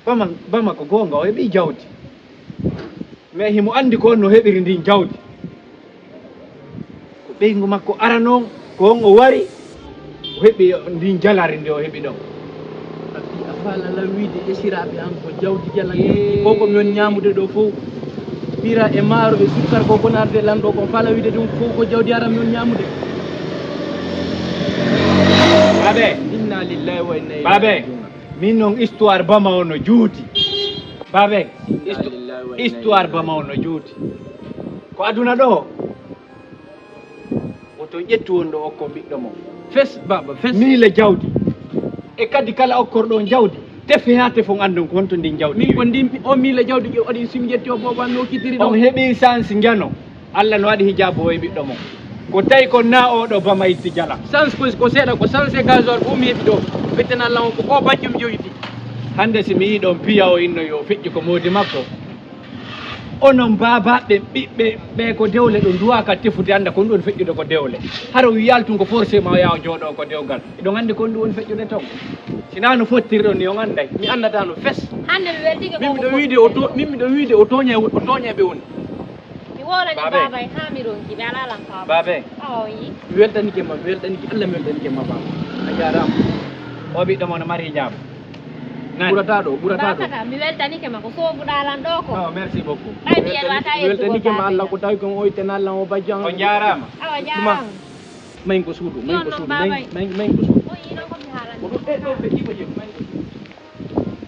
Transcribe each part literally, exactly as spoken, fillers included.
Bama, Bama ko goonga, o heɓii jawdi. Mais himo anndi ko on no heɓiri ndin jawdi. Ko ɓeyngu makko arano on, ko on o wari, o heɓi ndin jalari ndi o heɓi ɗon. Abbi, a faalaa lan wiide esiraaɓe an ko jawdi jala. Ko ko mi woni ñaamude ɗoo fow, ɓira e maaro e sukkar ko bonarde lan ɗoo, ko faalaa wiide ɗum fow ko jawdi aran mi woni ñaamude. Baabe, Inna lillahi wa inna ilayhi Baabe, rajiun. Min non histoire Bama o no juuti. Baabe, Inna histo- lillahi wa inna histoire ilayhi Bama o no juuti. Ko aduna ɗoo, woto ƴettu won ɗo okko ɓiɗɗo mo. Fes, baaba, fes. Miile jawdi. E kadi kala okkorɗo on jawdi, tefe haa tefon anndon ko honto ndin jawdi. Min ko ndin pi- o miila jawdi ƴo waɗi simi ƴetti o booba no kitiri On ɗon. Heɓi chance njano. Allah no waɗi hijaabu o e ɓiɗɗo mo. Ko tawi kon na oɗo Bama itti jala. Sans ko ko seeɗa ko sans e gasoil fof mi heɓi ɗo. Bettenal lan o ko o bajjum joyiti. Hannde si mi yii ɗon piya o inno yo feƴƴu ko moodi makko. Onon baabaaɓe ɓiɓɓe ɓe ko dewle ɗo nduwaa ka tefude annda ko ɗum ɗon feƴƴude ko dewle. Hara o yaltun ko forcément o yaha o jooɗoo ko dewgal. Eɗon anndi ko ɗum woni feƴƴude toon. Sinaa no fottirɗon ni on annday. Mi anndataa no fes. Hannde mi weltike Min miɗo wiide o to- min miɗo wiide o tooña o tooña ɓe woni. Mi wolani Baabe. Baaba e haa mi ronki ɓe alaa lan faabo. Baabe, Awa o yii. Mi weltanike ma mi weltanike Allah mi weltanike ma baaba. A jaaraama. O ɓiɗɗo mon no mari hijaabu. Nani? Ɓurata ɗo ɓurata ɗo. Baasata mi weltanike ma ko soobuɗaa lan ɗo ko. Oh, merci beaucoup. Ɓay mi yeɗwata Mi weltanike ma Allah ko tawi kon o ittanaa lan o bajjan. On jaaraama. Awa jaaraama. Mayin ko suudu mayin ko suudu mayin mayin ko suudu. O yii ɗon ko mi haalani. Ko ɗum ɗe ɗo ɓe ɗiɗo jeeɗi mayin ko suudu.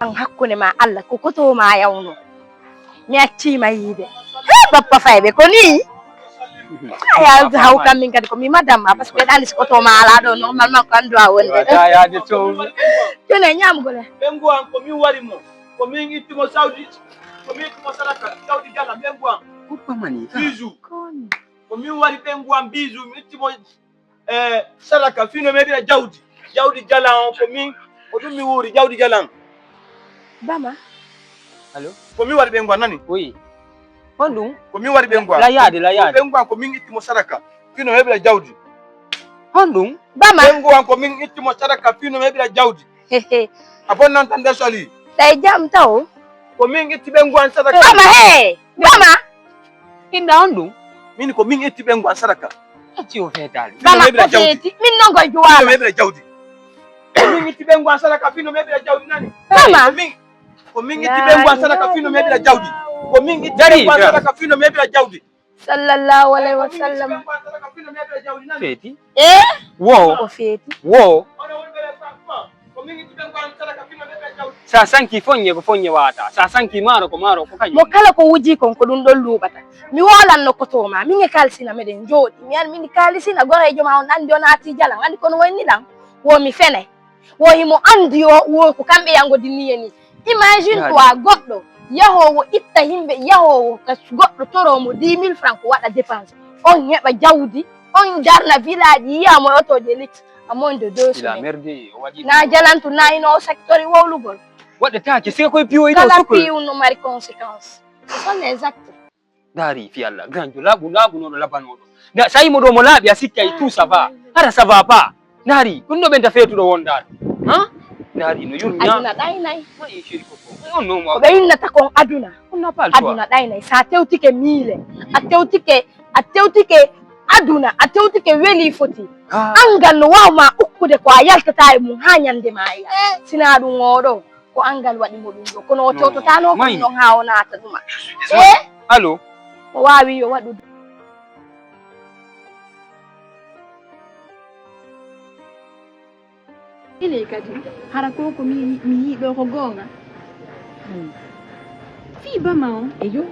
An hakkunde ma Allah ko koto ma yawno. Mi accii ma yiide. He bappa fayɓe ko ni? A yalta haw kam min kadi ko mi madam ma parce que ɓe ɗani si koto ma ala ɗo normalement ko anndu a wonde. Wata yaade toon. Kene ñamgole. Ɓe ngu an ko min wari mo, ko min itti mo sawdi, ko min itti mo sadaka sawdi jala ɓe ngu an. Kuppamani ka. Bijou. Ko min wari ɓe ngu an bijou mi itti mo e sadaka fino meɓira jawdi. Jawdi jala on ko min ko ɗum mi wuuri jawdi jala an. Bama. Allo. Ko min wari ɓe ngu an nani? Oui. Honɗum? Ko min wari ɓe ngu an. La yaade la yaade. Ɓe ngu an ko min itti mo sadaka fino meɓira jawdi. Honɗum? Bama. Ɓe ngu an ko min itti mo sadaka fino meɓira jawdi. Hehe. A bonnan tan nde soli. Tawi jam taw. Ko min itti ɓe ngu an sadaka. Bama he. Bama. Inda honɗum? Min ko min itti ɓe ngu an sadaka. Acci o feetaali. Bama meɓira ko jawdi. Feeti min non koye Fino juwala. Meɓira jawdi. Ko min itti ɓe ngu an sadaka fino meɓira jawdi nani. Bama. Ko min ko min itti ɓe ngu an sadaka fino meɓira jawdi. Ko min itti ɓe Dari, ngu an ya. Sadaka fino meɓira jawdi. Sallallahu alaihi wa Ko min itti sallam. ɓe ngu an sadaka fino meɓira jawdi nani. Feeti. Eh? Wo. Ko feeti. Wo. Ono woni ɓe fa ko min itti ɓe ngu an sadaka fino meɓira jawdi. Sa sanki foññe ko foññe wata. Sa sanki maaro ko maaro ko kañum. Mo kala ko wuji kon ko ɗum ɗon luuɓata. Mi wolanno koto ma min e kalsina meɗen jooɗi mi an min kalisina goreejo ma on anndi o naati jalan anndi kono wayni lan wo mi fene wo himo anndi o wo ko kamɓe yangodinni e ni. Imagine toi goɗɗo yahoowo itta yimɓe yahoowo ka goɗɗo toromo dix mille franc ko waɗa dépense on heɓa jawdi on darna village yiyamo e otoje lit à moins de deux Il a semaines merdé. O waɗi. Na jalantu na ino o saktori wowlugol. Waɗataake sika koye piwoyi ɗo Kala sukkoy. Piiw no mari conséquence. Ce sont les actes. Ndaari fi Allah granjo laaɓu laaɓu noɗo labanoɗo. Nda sa yimo ɗo mo laaɓi a sikkay tout ça va. Hara ça va pas. Ndaari ɗum ɗo ɓenta feetuɗo wondaɗo. Ha? Ndaari no yurmi ha. Aduna ɗaynay. Waɗi chéri koko. On no mo. Ko ɓe innata kon aduna. On n'a pas le choix. Aduna ɗaynay sa tewtike miile a tewtike a tewtike aduna a tewtike weeli foti. Ah. Angal no wawma ukkude ko a yaltata e mum ha ñande ma ya sina ɗum oɗo ko angal waɗi mo ɗum ɗo kono o tewtotano ko ɗum ɗon ha o naata ɗuma. E Allo. O wawi yo waɗu ɗum. Ine kadi hara ko ko mi mi yii ɗo ko goonga. Fii bama o. Eyo.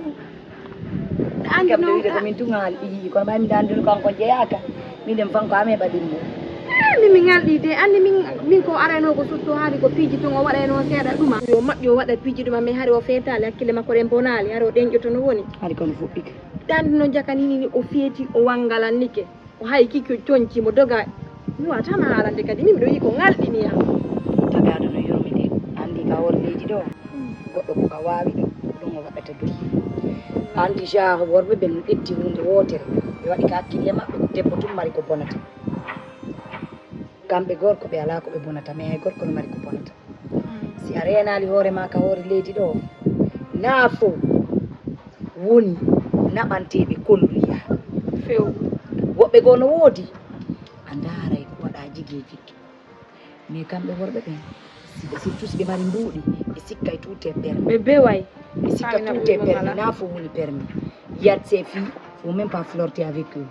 Andi Kam noon wiide ko min tun haali ɗi yii kono ɓay mi dandi ɗum kanko jeyaaka. Miɗen fan ko ame ɓaɗin mo. Andi mi ngalɗi de andi min min ko arayno ko sutto haali ko piiji tun o waɗayno seeɗa ɗuma. Yo maƴƴo o waɗa piiji ɗuma mais hari o feetaali hakkille makko ɗen bonaali hari o ɗenƴoto no woni. Hari kono fuɗɗike. Andi noon jakanini ni o feeti o wangalannike. O hayi ki ko coñci mo doga. Mi wata ma haalande kadi min miɗo yi ko ngalɗini yam. Tagaaɗo no yurmiti andi ka hor leydi ɗo. Goɗɗo ko ka waawi ɗum o waɗata duri. Andi genre worɓe ɓen ƴetti hunde wootere ɓe waɗi ka hakkille maɓɓe ko debbo tun mari ko bonata. Kamɓe gorko ɓe alaa ko ɓe bonata, mais hay gorko no mari ko bonata. Si a reenaali hoore maa ka hoore leydi ɗo, naa fow woni naɓanteeɓe kolluya. Few. Woɓɓe goo no woodi, a ndaaray ko waɗaa jigee jigge. Mais kamɓe worɓe ɓen, si ɓe, surtout si ɓe mari mbuuɗi, ɓe sikkay tout est permis. Ɓe beway. Ɓe sikka tout est permis, naa fow woni permis. Il y a de ces filles, faut même pas flirter avec eux.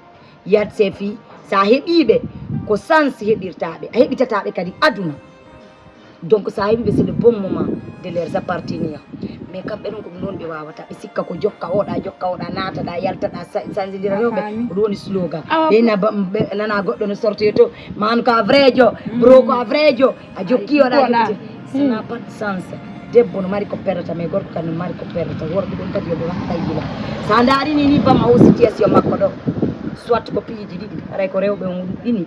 Il y a de ces filles, so a heɓii ɓe, ko chance heɓirtaa ɓe, a heɓitataa ɓe kadi aduna. Donc, so a heɓii ɓe, c'est le bon moment de leur appartenir. Mais kamɓe ɗum ko ɗum ɗon ɓe waawata, ɓe sikka ko jokka oɗa, jokka oɗa, naataɗa, yaltaɗa, sa- sanjidira rewɓe, ko ɗum woni slogan. Ɓe na ba- ɓe nana goɗɗo no sorti to, man ko a vrai jo, bro ko a vrai jo, a jokki oɗa, jokki. Ça n'a pas de sens. Debbo no mari ko perdata, mais gorko kadi no mari ko perdata. Worɓe ɗum kadi yo ɓe watta yila. So a ndaarini ni bam o situation makko ɗo, soit ko piiji ɗiɗi, haray ko rewɓe on ɗini.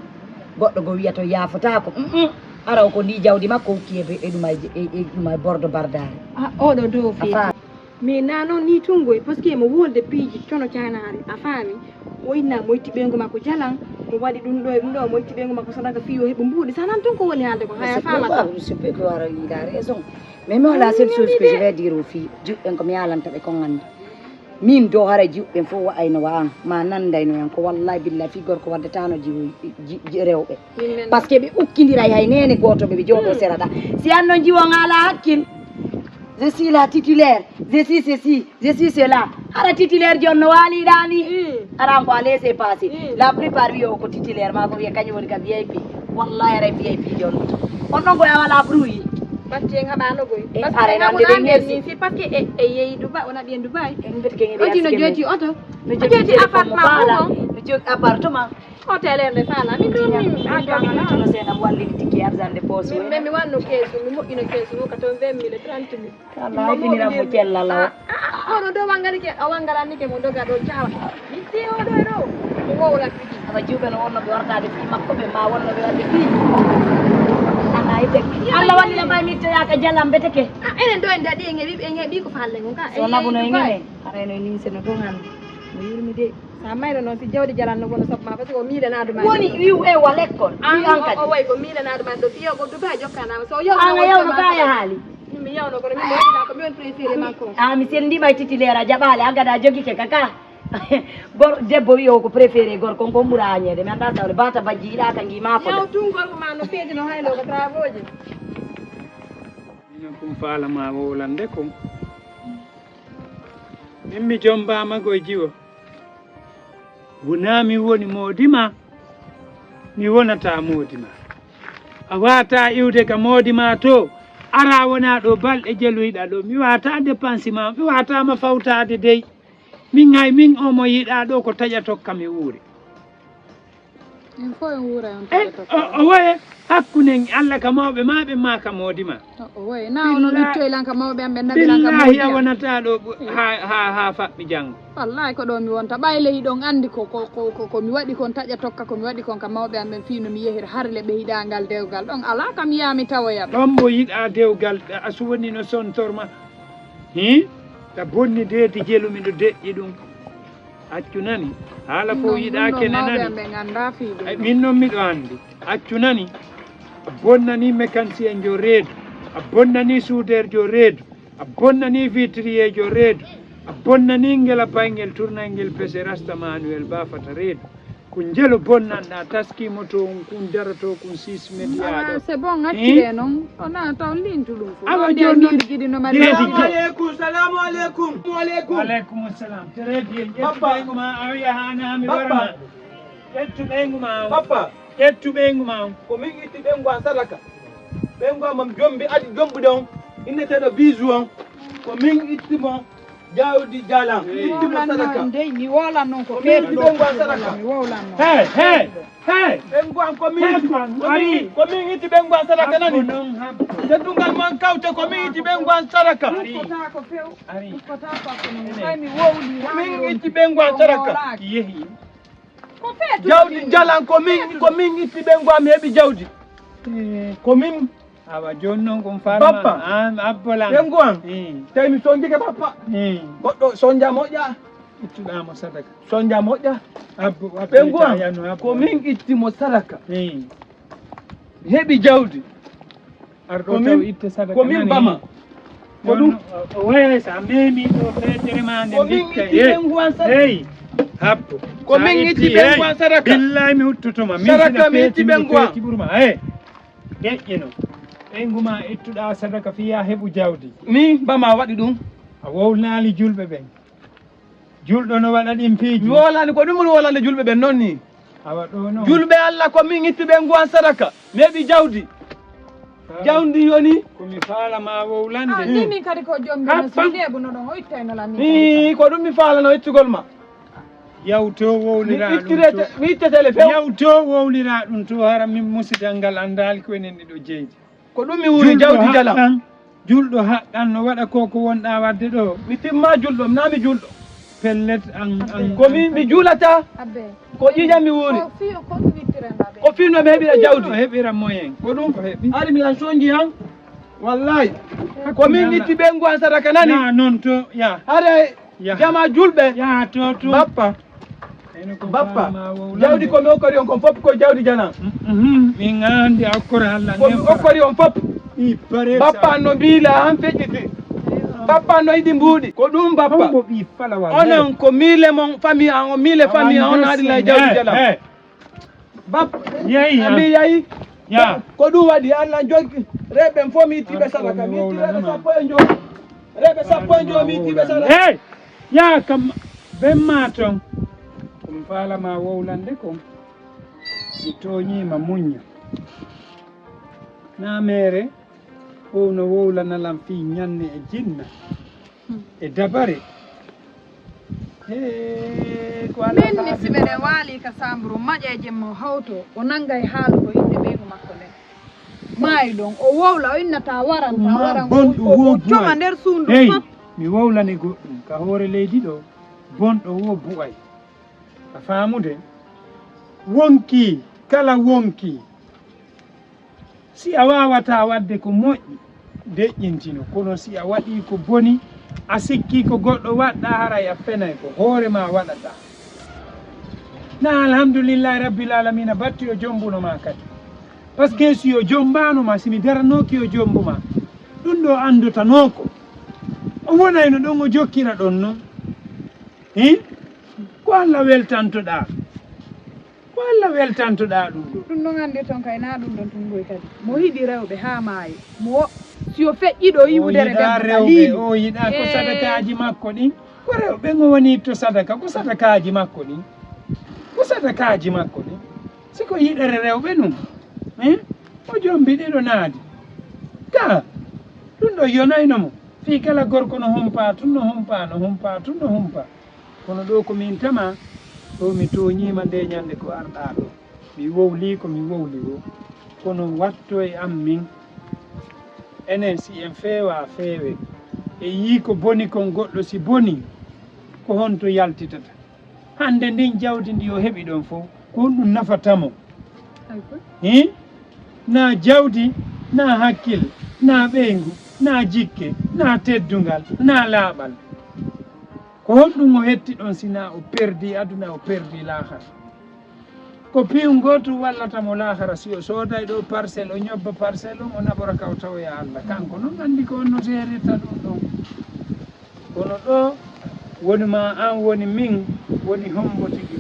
Goɗɗo go wiya to yaafotaako. Mm, mm. Ara o ko ndi jawdi makko hokki e be- e ɗuma e je- e- e ɗuma e bordo bardaare. Ah, oɗo dow a feeti. Faa- Mais na noon ni tun goy, parce que mo wolde piiji cono caanaari, a faami? O inna mo itti ɓeyngu makko jalan, mo waɗi ɗum ɗo e ɗum ɗo, mo itti ɓeyngu makko sadaka fii o heɓa mbuuɗi. Sa nan tun ko woni haalde ko, haya faamata. Ɗum sippe ko wara wiida raison. Mais mi wala seule chose que je vais dire aux filles, juɓɓen ko mi yaalanta ɓe kon annda. Min do hara juɓɓen fof wa'ayno wa'an, ma nandayno en ko wallahi billahi fii gorko waddataano jiwo ji- ji- rewɓe. Parce que ɓe ukkindiray hay nene gooto ɓe ɓe jooɗo sera ɗa. Si an non jiwo ngaala hakkil, je suis la titulaire, je suis ceci, je suis cela. Hara titulaire jon no waaliɗa ni. Hara ko a laissé passer. La plupart wiyo ko titulaire ma ko wiye kañum woni ka VIP. Wallahi haray VIP jon. On ɗon goya wala bruit. Batti en haɓano goy. E are nande ɓe ngesi. Parce que e e yeyi Dubai, on a ɓiyen Dubai. En mbeti ke ngesi. Oti no joti oto. No joti appartement. No joti appartement. Hotel en ɓe faala. Min ɗum min. Min ɗum min tuno seeɗa mi wallini tikki argent de poche. Min mi wanno keesu, mi moƴƴino keesu o ka ton vingt mille, trente mille. Kala ay finiran mo cella law. Oɗo do wangani ke, a wangarani ke mo doga ɗo jawa. Mitti oɗo e ɗo. Mo wowla fiji. Awa juuɓe no wonno ɓe wartaade fii makko ɓe ma wonno ɓe wadde fii. Ana ite. Allah walli la mbay mitti yaka jalam beteke. Ah, enen do en daɗi en heɓi en heɓi ko falle ngon ka. So nabuno en ene. Areno e ninse no ɗum hannde. Mo yurmi de. Sa mayno noon si jawdi jalanno kono sabu ma, parce que o miilanaa ɗum. Woni wi'u e wa lekkol. An wi'u an kadi. O wayi ko miilanaa ɗum an ɗo fiyo ko Dubai jokkanaama. So yawno an a yawno ka ya haali. Min mi yawno kono min mo waɗi ko mi woni préféré makko. A mi sendima e titulaire a jaɓaali a gada jogike kaka. Gor debbo wi'o ko préféré gorko on kon ɓura añeede mi annda sawle bata bajji yiɗa ka ngi maako. Yaw tun gorko ma no feedi no haylo ko travaux ji. Mino kum faala ma wowlande kon. Min mi jombaama goy jiwo. Wonaa mi woni moodi ma, mi wonataa moodi ma. A waataa iwde ka moodi ma to, araa wonaa ɗo balɗe jeluyiɗa ɗo. Mi waataa depansi ma, mi waataa ma fawtaade dey. Min hay min o mo yiɗaa ɗo ko taƴa tokka mi wuuri. En fof en wuura en taƴa tokka. O woye hakkunden Allah ka mawɓe ma ɓe ma ka moodi ma. O woye na ono mittoy lan ka mawɓe am ɓe nabi lan ka mawɓe am. Billahi a wonata ɗo ha ha ha faɓɓi jango. Wallahi ko ɗo mi wonta ɓayle hiɗon andi ko ko ko ko mi waɗi kon taƴa tokka ko mi waɗi kon ka mawɓe am ɓen fii no mi yehira harle ɓe hiɗa ngal dewgal ɗon ala kam yami tawoya ɓe. Ɗon mbo yiɗa dewgal a suwani no sontor ma. Hi? Ta bonni deedi jelu miɗo deƴƴi ɗum. Accu nani? Haala fof yiɗaaki ene nani? Min noon miɗo anndi. Accu nani? A bonnanii mécanicien jo reedu, a bonnanii soudeur jo reedu, a bonnanii vitrier jo reedu, a bonnanii ngel a payngel tournayngel pese rasta manuel bafata reedu. Ko njelo bonnanɗaa taskiima to on kun daroto kun six média ɗo. C'est bon, accire noon. Ona taw lintu ɗum fof. Awa jooni noon deedi. Salamu aleykum. Salamu aleykum. Wa aleykum. Wa aleykum salam. Très bien. Ƴettu ɓeyngu ma a wiya haana mi warama. Ƴettu ɓeyngu ma on. Papa. Ƴettu ɓeyngu ma on. Ko min itti ɓeyngu an sadaka. Ɓeyngu an mam jombi adi jombude on. Inneteeɗo bisu on. Ko min itti mo. Jawdi jalan itti mo sadaka. Dey mi wolan noon ko feetu ɗo mi wolan noon. Hey hey hey. Ɓen go an ko min itti ko min itti ɓen go an sadaka nani. Teddungal man kawte ko min itti ɓen go an sadaka. Ko min itti ɓen go an sadaka. Yehi. Jawdi jalan ko min ko min itti ɓen go an mi heɓi jawdi. Ko min. Awa jooni noon ko mi faalma. Bappa. An abbolan. Ɓen go an. Tawi mi sonjike bappa. Goɗɗo sonja moƴƴa. Ittuɗaa mo sadaka. Sonja moƴƴa. Abbo. Ɓen go an ko min itti mo sadaka. Mi heɓi jawdi. Arɗo taw itte sadaka. Ko min bama. Ko ɗum. O wayay sa memi ɗo fetere ma nde. Ko min itti ɓen guwan sadaka. Hey, happo. Ko min itti ɓen guwan sadaka. Billahi mi huttotoma. Sadaka mi itti ɓen guwan. Ɓurma. Hey. Deƴƴino. Ɓeyngu ma ittuɗa sadaka fiya heɓu jawdi. Ni bama waɗi ɗum. A wowlnali julɓe ɓen. Julɗo no waɗa ɗin piiji. Mi wolani ko ɗum woni wolande julɓe ɓen noon ni. Awa ɗo noon. Julɓe Allah ko min itti ɓen guwan sadaka. Mi heɓi jawdi. Jawdi yoni. Ko mi faala ma wowlande. Ah, ni min kadi ko jom mi no si debu no ɗon o ittayno lan ni. Ni ko ɗum mi faalano ittugol ma. Yawto wowlira ɗum to. Mi ittete le few. Yawto wowlira ɗum to hara min musidal ngal andaali ko enen ɗiɗo jeydi. Ko ɗum mi wuri jawdi jala. Julɗo haqqan no waɗa ko ko wonɗa wadde ɗo. Mi timma julɗo, na mi julɗo. Pellet an an. Ko mi mi julata. Abbe. Ko ƴiƴam mi wuri. Ko fino ko mi heɓira jawdi. O heɓira moyen. Ko ɗum ko heɓi. Ari mi lan sonji han. Wallahi. Ko min itti ɓen guwan sadaka nani. Ya non to ya. Hare. Jama julɓe. Yaha to to. Bappa. Bappa. Jawdi ko mi okkori on kon fof ko jawdi jana. Min andi a okkora Allah. Ko mi okkori on fof. Bappa no mbiila han feƴƴiti. Bappa no yiɗi mbuuɗi. Ko ɗum bappa. Onon ko miile mon famille an o miile famille an on haɗi lay jawdi jana. Bab yeyi ha. Ami yeyi. Ya. Ko ɗum waɗi Allah joggi reɓe fof mi itti ɓe sadaka mi itti reɓe sappo e jowi. Reɓe sappo e jowi mi itti ɓe sadaka. Hey. Ya kam. Ɓen ma ton. Ko mi faalama wowlande kon. Mi tooñima muñña. Na mere. O no wowlana lan fii ñanne e jinna. E dabare. Hee ko ala. Min ni si meɗen waali ka samburu maƴeeje mo hawto o nangay haalugo yimɓe ɓeygu makko nden maayi ɗon o wowla o innata waranta waran bonɗo wo buway. Coma nder suundu. Hey. Mi wowlani goɗɗum ka hoore leydi ɗo. Bonɗo wo buway. A faamude? Wonki kala wonki. Si a waawataa waɗde ko moƴƴi, deƴƴintino. Kono si a waɗii ko boni, a sikkii ko goɗɗo waɗɗaa, haray a fenay, ko hoore maa waɗataa. Na alhamdulillahi rabbil alamina, batti o jombuno maa kadi. Parce que si o jombaano ma, si mi daranooki o jombo ma, ɗum ɗo anndotanoo ko. O wonayno ɗon, o jokkira ɗon non. Hin? Ko Allah weltantoɗaa. Ko Allah weltantoɗaa ɗum ɗo. Ɗum ɗon anndirton kay naa ɗum ɗon tun ngoy kadi mo hiɗi rewɓe haa maayi mo si o feƴƴiɗo yiwudere debbo ka liili o yiɗaa ko sadakaaji makko ɗin. Ko rewɓe ngo woni itto sadaka ko sadakaaji makko ɗin. Ko sadakaaji makko ɗin. Si ko yiɗere rewɓe nun o jombi ɗiɗo naadi. Ka ɗum ɗo yonayno mo fii kala gorko no humpa tun no humpa no humpa tun no humpa. Kono ɗo ko min tama ɗo mi tooñiima nde ñande ko arɗaa ɗo. Mi wowlii ko mi wowli wo. Kono watto e am min. Enen si en feewaa feewe e yii ko boni kon goɗɗo si bonii ko honto yaltitata? Hannde ndin jawdi ndi o heɓi ɗon fof ko honɗum nafata mo? Hin? Na jawdi, na hakkil, na ɓeyngu, na jikke, na teddungal, na laaɓal. Ko honɗum o hetti ɗon sinaa o perdi aduna o perdi laahara? Ko piyum gootum wallata mo laahara si o sooday ɗo parcelle o ñobba parcelle on o naɓora ka o tawoya Allah kanko non anndi ko on no seerirta ɗum ɗon. Kono ɗo woni ma an woni min woni hombo tigi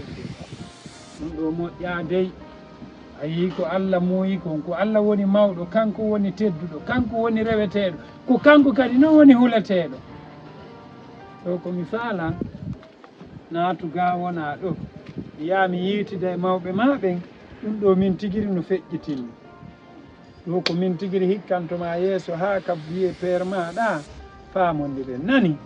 ɗum ɗo moƴƴa dey. A yii ko Allah muuyi kon ko Allah woni mawɗo kanko woni tedduɗo kanko woni reweteeɗo ko kanko kadi non woni huleteeɗo. Ɗo ko mi faala naatu ga wona ɗo mi yaha mi yiitida e mawɓe ma ɓen. Ɗum ɗo min tigiri no feƴƴitinmi. Ɗo ko min tigiri hikkantoma yeeso haa ka wiye peer maɗa faamondiren nani.